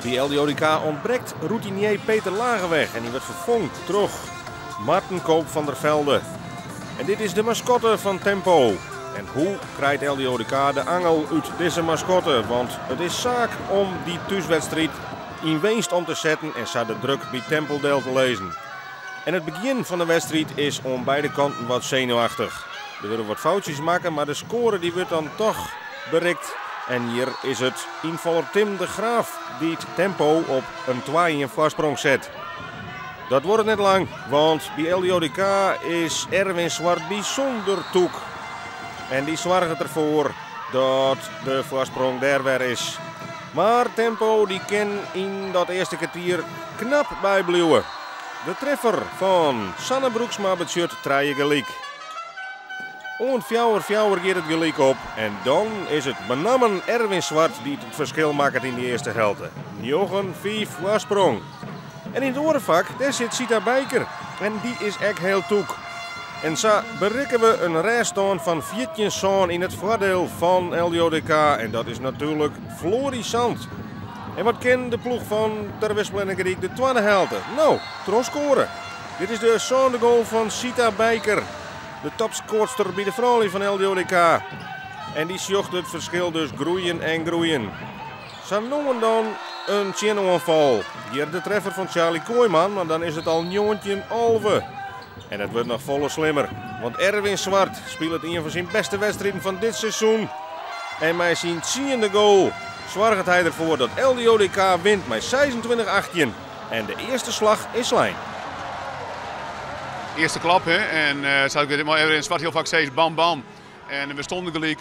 By LDODK ûntbrekt routinier Peter Lageweg en dy wurdt ferfongen troch Marten Koop van der Velde. En dit is de maskotte fan Tempo. En hoe krijt LDODK de angel út dizze maskotte? Want it is saak om dy thúswedstriid yn winst om te setten en sa de druk by Tempo del te lizzen. En it begjin fan de wedstriid is oan beide kanten wat senuwachtich. Der wurde wat foutsjes makke, mar de skoare dy wurdt dan dochs berikt. En hjir is it ynfaller Tim de Graaf dy't Tempo op in 2-1 foarsprong set. Dat duorret net lang, want by LDODK is Erwin Zwart bysûnder tûk. En dy soarget derfoar dat de foarsprong dêr wer is. Mar Tempo dy kin yn dat earste kertier knap bybliuwe. De treffer fan Sanne Broeksma betsjut trije gelyk. Oant 4-4 giet it gelyk op. En dan is it benammen Erwin Zwart dy't it ferskil makket yn de earste helte. 9-5 foarsprong. En yn it oare fak, dêr sit Sita Bijker. En dy is ek hiel tûk. En sa berikke we in rêststân fan 14-7 yn it foardiel fan LDODK. En dat is natuerlik florissant. En wat kin de ploech fan Terwispel en Garyp de twadde helte? No, trochskoare. Dit is de sânde goal fan Sita Bijker. De topskoarster by de froulju fan LDODK. En dy sjocht it ferskil dus groeien en groeien. Sa no en dan in tsjinoanfal. Hjir de treffer fan Charlie Kooijman, mar dan is it al 19-11. En it wurdt noch folle slimmer, want Erwin Zwart spilet ien fan syn bêste wedstriden fan dit seizoen. En mei syn tsiende goal soarget hy derfoar dat LDODK wint mei 26-18. En de earste slach is slein. Earste klap, hè? En sa ik mei Erwin Zwart hiel faak sis, bam bam. En we stiene gelyk.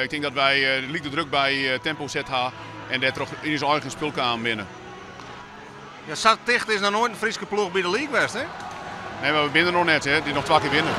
Ik tink dat wy lyk de druk by Tempo set ha en dêrtroch yn ús eigen spul kamen binne. Ja, sa ticht is noch noait in Fryske ploech by de league west, hè? Nee, mar we binne der noch net, hè. Dy noch twa kear winne.